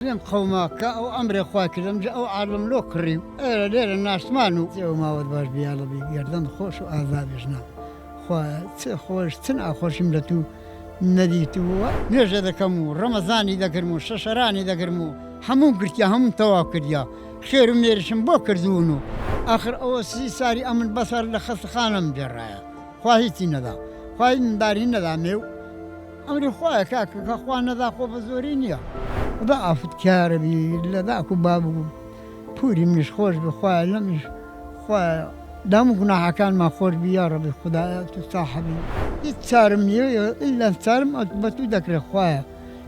لێم قەوما کە ئەو ئەمرێ خوا کردم جا ئەو عالم لۆ کڕی و ئێرە لێرە ناشتمان و. ئەو ماوەت باش بی یاڵەبی گەردەن خۆش و ئازا بی ژنە خوایە چ خۆش چ ناخۆشیم لە تو نەدیتووە. نوێژە دەکەم و ڕەمەزانی دەگرم و شەشەرانی دەگرم و هەمووم گرتیە هەمووم تەواو کردیە خێر و مێریشم بۆ کردوون و ئاخر ئەوە سی ساری ئەمن بەسەر لە خەستەخانەم گێڕایە خوا هیچی نەدا خوا هیچ منداری نەدامێ و ئەمری خوایە کاکە کە خوا نەدا خۆ بە زۆری نییە. خودا عافوت کارەبی لە داک و باب و پوری منیش خۆش بی خوایە لەمنیش خوایە لە هەموو گوناحەکانمان خۆش بی یاڕەبی خودایە تو ساحەبی. هیچ چارم نیە ئیلا چارم بە تو دەکرێ خوایە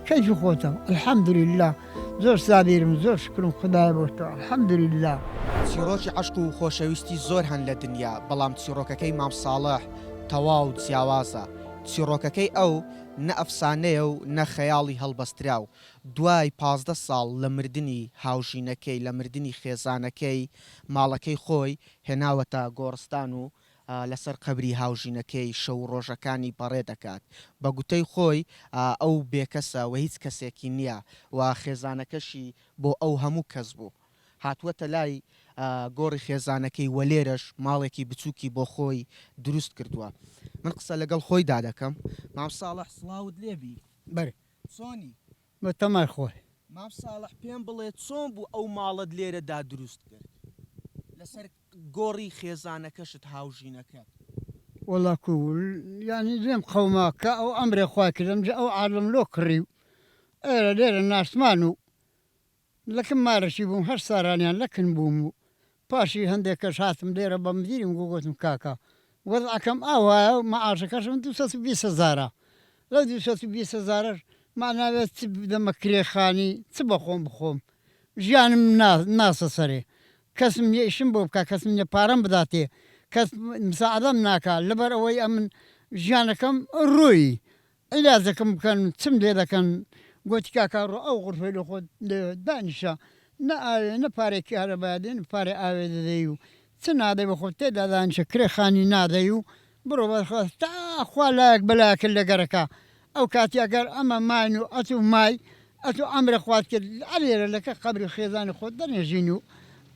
کەیفی خۆتە الحمدللە زۆر سابیرم زۆر شکرم خودایە بۆ تۆ الحمدللە. چیڕۆکی عەشق و خۆشەویستی زۆر هەن لە دنیا بەڵام چیڕۆکەکەی مام ساڵح تەواو جیاوازە چیڕۆکەکەی ئەو نە ئەفسانەیە و نە خەیاڵی هەڵبەستراو، دوای 15 ساڵ لە مردنی هاوژینەکەی، لە مردنی خێزانەکەی، ماڵەکەی خۆی هێناوەتە گۆڕستان و لەسەر قەبری هاوژینەکەی شەو و ڕۆژەکانی بەڕێ دەکات. بە گوتەی خۆی ئەو بێکەسە و هیچ کەسێکی نییە و خێزانەکەشی بۆ ئەو هەموو کەس بوو. هاتووەتە لای گۆڕی خێزانەکەی و لێرەش ماڵێکی بچووکی بۆ خۆی دروست کردووە. من قسە لەگەڵ خۆیدا دەکەم. مام ساڵح سڵاوت لێ بی. بەرێ. چۆنی؟ بە تەمای خۆی. مام ساڵح پێم بڵێ چۆن بوو ئەو ماڵەت لێرەدا دروست کرد؟ لەسەر گۆڕی خێزانەکەشت هاوژینەکەت؟ وەڵا کو یانی لێم قەوما کە ئەو ئەمرێ خوای کردم جا ئەو عالم لۆ کڕی و ئێرە لێرە ناشتمان و لەکن مارەکی بووم هەر سارانیان لەکن بووم و پاشی هەندێک کەش هاتم لێرە بە مدیرم گوو گۆتم کاکە وەزعەکەم ئاوایە و مەعاشەکەشم 220 هەزارە لەو 220 هەزارەش مەعناوێ چ بدەمە کرێ خانی چ بە خۆم بخۆم ژیانم ناسە سەرێ کەسم نیە ئیشم بۆ بکا کەسم نیە پارەم بداتێ کەس مساعدەم ناکا لەبەر ئەوەی ئەمن ژیانەکەم ڕووی عیلاجەکم بکەن چم لێ دەکەن گۆتی کاکە ڕۆ ئەو غورفەی لۆ خۆت لێ دانیشە نە ئاوێ نە پارەی کارەبا دێ نە پارەی ئاوێ دەدەی و چ نادەی بە خۆت تێدا دانیشە کرێ خانی نادەی و بڕۆ بەخوا تا خوا لایەک بەلایەکت لێ گەرەکا ئەو کاتی ئەگەر ئەمە ماین و ئەتوو مای ئەتوو عەمرە خوات کرد ئەلێرە لەکە قەبری خێزانی خۆت دەنێژین و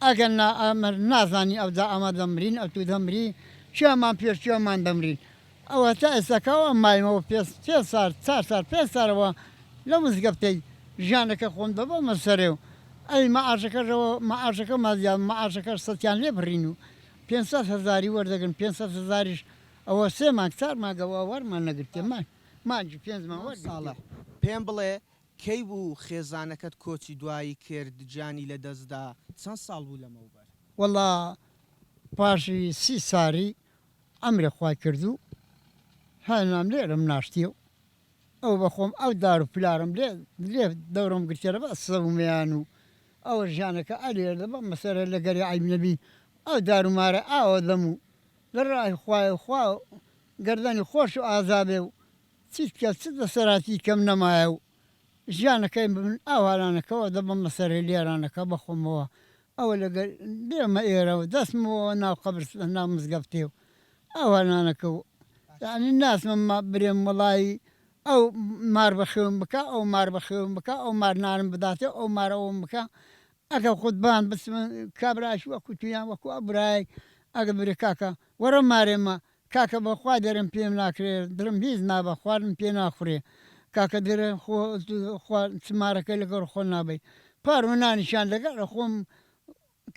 ئەگەر نا ئەمە نازانی ئەوجا ئەمە دەمرین ئەتوو دەمری کێمان پێش کێمان دەمرین ئەوە تا ئێستا کەوا مایمەوە پێ پێ سار چار سار پێ سارەوە لەو مزگەفتەی ژیانەکە خۆم دەبەمە سەرێ و ئەی مەعاشەکەشەوە مەعاشەکە مازیان مەعاشەکەش سەتیان لێ بڕین و 500 هەزاری وەردەگرن 500 هەزاریش ئەوە سێ مانگ چار مانگەوە وەرمان نەگرتێ مانگ مانگی پێنج مانگ مام وەرگرتێ. ساڵح پێم بڵێ کەی بوو خێزانەکەت کۆچی دوایی کرد گیانی لە دەست دا چەند ساڵ بوو لەمەوبەر؟ وەڵا پاشی سی ساری ئەمرێ خوای کردو هێنام لێرەم ناشتیە و ئەو بە خۆم ئەو دار و پلارم لێ لێ دەورم گرتیە لە بە سەومیان و ئەوە ژیانەکە ئەلێر دەبە مەسەرە لە گەری عەیب نەبی ئەو دار و مارە ئاوە دەم و لە ڕای خوایە و خوا گەردەنی خۆش و ئازا بێ و چیت کە چ دەسەراتی کەم نەمایە و ژیانەکەی من ئاوارانەکەوە دەبەمە سەرێ لێرانەکە بە خۆمەوە ئەوە لەگەر بێمە ئێرە و دەستمەوە ناو قەبرستان ناو مزگەفتێ و ئاوارانەکە و یانی ناسمە مە برێم وەڵایی ئەو مار بەخێوم بکا ئەو مار بەخێوم بکا ئەو مار نانم بداتێ ئەو مار ئەوم بکا ئەگەر قوتبان بچمە کابرایش وەکو تو یان وەکو ئەو برایەی ئەگەر برێ کاکە وەرە مارێ مە کاکە بەخوا دەرێم پێم ناکرێ دڵم هیچ نابا خواردن پێ ناخورێ کاکە دەرێ خۆ خوا چ مارەکەی لەگەڵ خۆ نابەی پار و نانیشیان لەگەڵ خۆم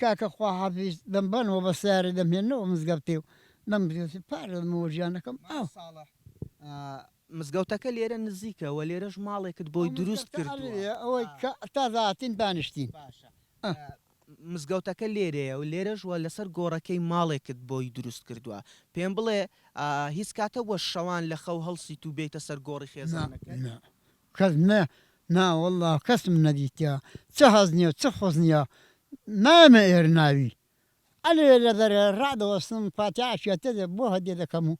کاکە خواحافیز دەمبەنەوە بە سەیارە دەمهێننەوە مزگەفتێ و لەم پارە دەمەوە ژیانەکەم مام ئاو. ساڵح مزگەوتەکە لێرە نزیکە و لێرەش ماڵێکت بۆی ئەو دروست مزگەفتە کردووە. ئەلێ ئەوەی کە تازە هاتین دانیشتین. باشە مزگەوتەکە لێرەیە و لێرەش وە لەسەر گۆڕەکەی ماڵێکت بۆی دروست کردووە. پێم بڵێ هیچ کاتە بووە شەوان لە خەو هەڵسیت و بێیتە سەر گۆڕی نا خێزانەکەت؟ نا کەس نە نا وەڵا کەسم نەدیتیە چ هەز نیە چ خۆز نیە نایەمە ئێرە ناوی ئەلێ لە دەرێ ڕادەوەستم فاتیحەکی ئەتێ بۆ هەدیە دەکەم و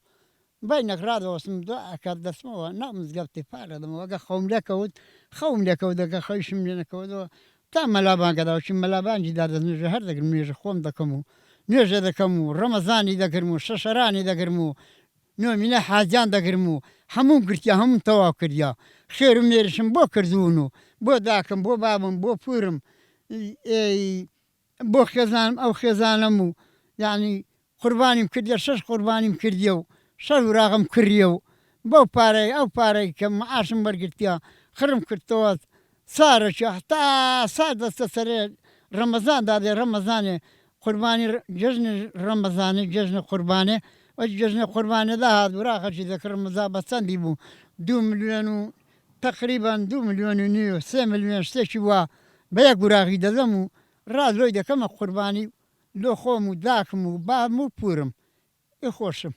بەینەک ڕادەوەستم دوا ئەکات دەچمەوە ناو مزگەفتێ پارە دەمەوە ئەگەر خەوم لێکەوت خەوم لێکەوت ئەگەر خەویشم لێ نەکەوتەوە تا مەلا بانگە داوچی مەلا بانگی دا دەست نوێژە هەر دەگرم نوێژە خۆم دەکەم و نوێژە دەکەم و ڕەمەزانی دەگرم و شەشەرانی دەگرم و نۆمینە حاجیان دەگرم و هەمووم گرتیە هەمووم تەواو کردیە خێر و مێریشم بۆ کردوون و. بۆ داکم بۆ بابم بۆ پورم ئێی بۆ خێزانم ئەو خێزانەم و یانی قوربانیم کردیە شەش قوربانیم کردیە و شەش وراغم کڕیە و بەو پارەی ئەو پارەی کە معاشم وەرگرتیە خڕم کردتەوە سارەکی هەتا سار دەستە سەرێ ڕەمەزان دادێ ڕەمەزانێ قوربانی جەژنی ڕەمەزانێ جەژنە قوربانێ وەک جەژنە قوربانێ داهات وراغەکی دەکڕم جا بە چەندی بوو دوو ملیۆن و تەقریبەن دوو ملیۆن و نیو سێ ملیۆن شتێکی وا بە یەک وراغی دەدەم و ڕاست لۆی دەکەمە قوربانی لۆ خۆم و داکم و بابم و پورم ی خۆشم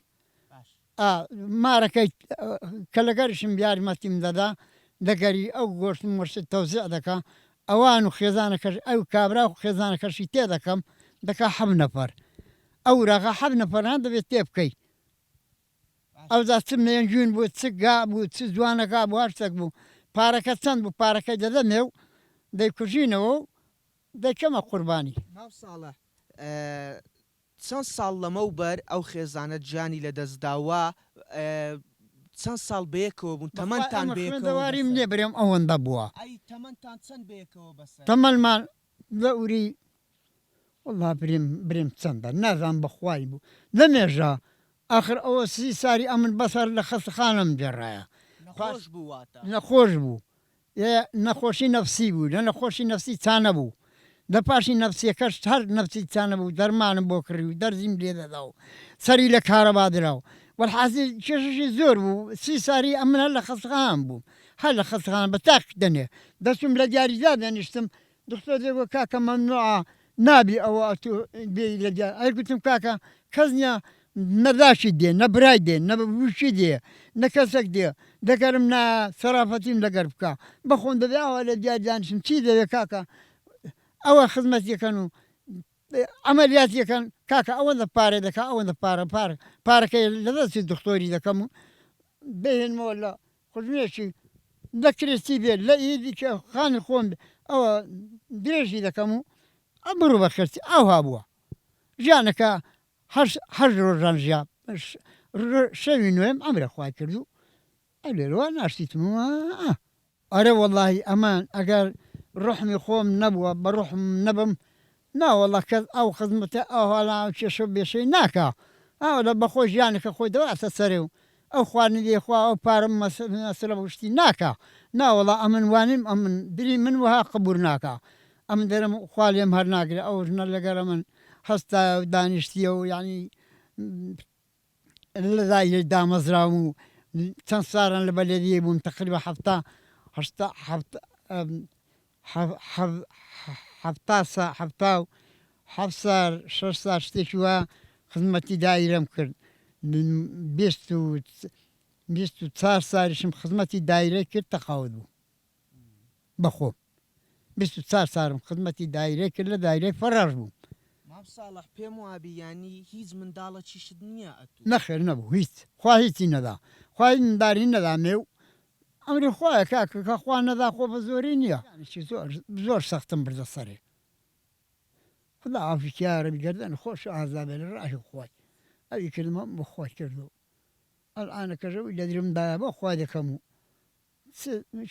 ئا مارەکەی کە لەگەریشم یارمەتیم دەدا لەگەری ئەو گۆشت مۆشت تەوزیع دەکا ئەوان و خێزانەکەش ئەو کابرا و خێزانەکەشی تێ دەکەم دەکا حەفت نەفەر ئەو وراغە حەفت نەفەران دەبێت تێ بکەی ئەوجا چ مێنگوین بوو چ گا بوو چ جوانەگا بوو هەر شتێک بوو پارەکە چەند بوو پارەکەی دەدەمێ و دەیکوژینەوە و دەیکەمە قوربانی. مام ساڵح چەند ساڵ لەمەو بەر ئەو خێزانە گیانی لە دەست دا و چەند ساڵ بەیەکەوە بوون بەخوا تەمەنتان ئێمە بەیەکەوە خوێندەواریم بەسەر نیە برێم ئەوەندە بووە. ئەی تەمەنتان چەند بەیەکەوە بەسەر. تەمەنمان دەوری وەڵا برێم برێم چەندە نازانم بەخوای بوو لەمێژە ئاخر ئەوە سی ساری ئەمن بەسەر لە خەستەخانەم گێڕایە پاش نەخۆش بوو واتە. نەخۆش بوو ئێ نەخۆشی نەفسی بوو لە نەخۆشی نەفسی چانەبوو لە پاشی نەفسیەکەش هەر نەفسی چانەبوو دەرمانم بۆ کڕی و دەرزیم لێ دەدا و سەری لە کارەبا درا و وەلحاسیل کێشەشی زۆر بوو سی ساری ئەمن هەر لە خەستەخانە بووم هەر لە خەستەخانە بە تاق دەنێ دەچووم لە دیاری دادەنیشتم دختۆر دەیگۆ کاکە مەمنوعە نابی ئەوە ئەتو بێی لە دیار ئەی گوتم کاکە کەس نیە نە داشی دێ نە برای دێ نە بوشی دێ نە کەسەک دێ دەگەرم نا سەرافەتیم لەگەر بکا بەخۆم دەبێ ئاوا لە دیار دانیشم چی دەوێ کاکە ئەوە خزمەتیەکەن و عەمەلیاتیەکەن کاکە ئەوەندە پارە دەکا ئەوەندە پارە پارە پارەکەی لە دەستی دختۆری دەکەم و دەیهێنمەوە لە قوژمێکی لە کرێچی بێت لە ئی دیکە خانی خۆم بێ ئەوە درێژی دەکەم و بڕو بە خێرچی ئاوها بووە ژیانەکە هەشت هەشت ڕۆژان ژیا شەوی نۆیەم عەمرە خوای کرد و ئەلێرەوە ناشتیتمەوە. ئەرێ وەڵاهی ئەمان ئەگەر ڕوحمی خۆم نەبوە بە ڕوحم نەبم ناوەڵا کەس ئەو خزمەتە ئەوها لە کێشەو بێشەی ناکا ئاوەلا بەخۆی ژیانەکە خۆی دەباتە سەرێ و ئەو خواردنی دەیخوا ئەو پارە مەسرەف و شتی ناکا ناوەڵا ئەمن وانیم ئەمن دری من وەها قبور ناکا ئەمن دەرم خوا لێم هەر ناگرێ ئەو ژنە لەگەرە من هەستایە و دانیشتیە و یانی لە دایرەی دامەزراوم و چەند ساران لە بەلەدیەی بووم تەقریبا حەفتا هەشتا حەفتا حەفتا سا حەفتا و حەفت سار شەش سار شتێکی وا خزمەتی دایرەم کرد بیست و 24 ساریشم خزمەتی دایرەی کرد تەقاوت بوو بەخۆم 24 سارم خزمەتی دایرەی کرد لە دایرەی فەڕاش بووم. مام ساڵح پێم وابی یانی هیچ منداڵەکیشت نیە ئەتوو؟ نەخێر نەبوو هیچ خوا هیچی نەدا خوا هیچ منداری نەدامێ و ئەمری خوایە کاکە کە خوا نەدا خۆ بە زۆری نیە. یانی زۆر زۆر سەختم بردە سەرێ خودا عافی کە یارەبی گەردەن خۆش و ئازا بێ لە ڕاهی خوای ئەوی کردم هەم بۆ خوای کردو ئەلئانەکەش ئەوی لە درم دایە بۆ خوای دەکەم و چ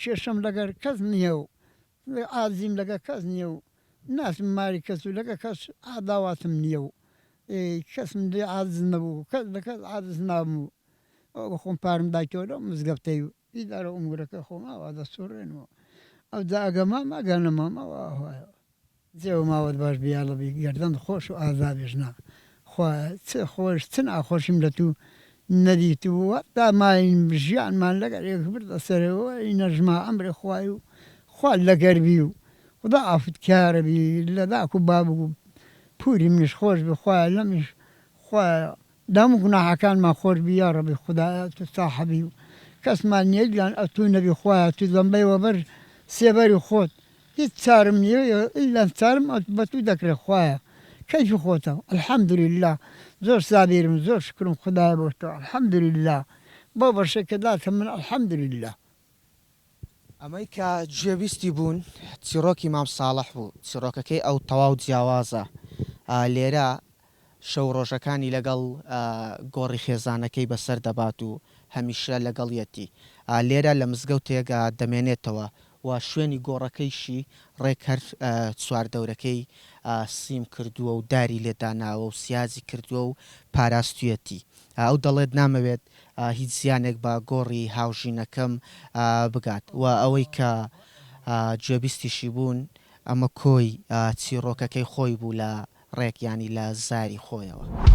کێشەم لەگەر کەس نییە و عاجزیم لەگەر کەس نییە و ناچم ماری کەس و لەگەر کەس عەداواتم نییە و کەسم لێ عاجز نەبوو کەس لە کەس عاجز نابم و ئەوە بە خۆم پارم دایتەوە لەو مزگەفتەی و ئیدارە ئومورەکە خۆم ئاوا دەسوڕێنمەوە ئەوجا ئەگە مام ئەگە نەمام ئەوە ئاوایە. جێ و ماوەت باش بی یاڕەبی گەردنت خۆش و ئازا بی ژنە خوایە چ خۆش چ ناخۆشیم لە تو نەدیتبوو هەتا ماین ژیانمان لەگەر یەک بردە سەرێ وەی نەژما ئەمری خوای و خوا لەگەر بی و خودا عافوت کا یارەبی لە داک و باب و پوری منیش خۆش بی خوایە لەمنیش خوایە لە هەموو گوناحەکانمان خۆش بی یاڕەبی خودایە تو ساحەبی و کەسمان نیە ئیلان ئەتوو نەبی خوایە تو دەمبەی وەبەر سێبەری خۆت هیچ چارم نیە ئیلا چارم بە تو دەکرێ خوایە کەیفی خۆتە الحمدللە زۆر سابیرم زۆر شوکرم خودایە بۆ تۆ الحمدللە بەو بەشەی کە داتە من الحمدللە. ئەمەی کە گوێبیستی بوون چیڕۆکی مام ساڵح بوو، چیڕۆکەکەی ئەو تەواو جیاوازە، لێرە شەو ڕۆژەکانی لەگەڵ گۆڕی خێزانەکەی بەسەر دەبات و هەمیشە لەگەڵیەتی، لێرە لە مزگەوتێک دەمێنێتەوە و شوێنی گۆڕەکەیشی ڕێک هەر چواردەورەکەی سیم کردووە و داری لێ داناوە و سیاجی کردووە و پاراستویەتی. ئەو دەڵێت نامەوێت هیچ زیانێک بە گۆڕی هاوژینەکەم بگات و ئەوەی کە گوێبیستیشی بوون ئەمە کۆی چیڕۆکەکەی خۆی بوو لە ڕێک یانی لە زاری خۆیەوە.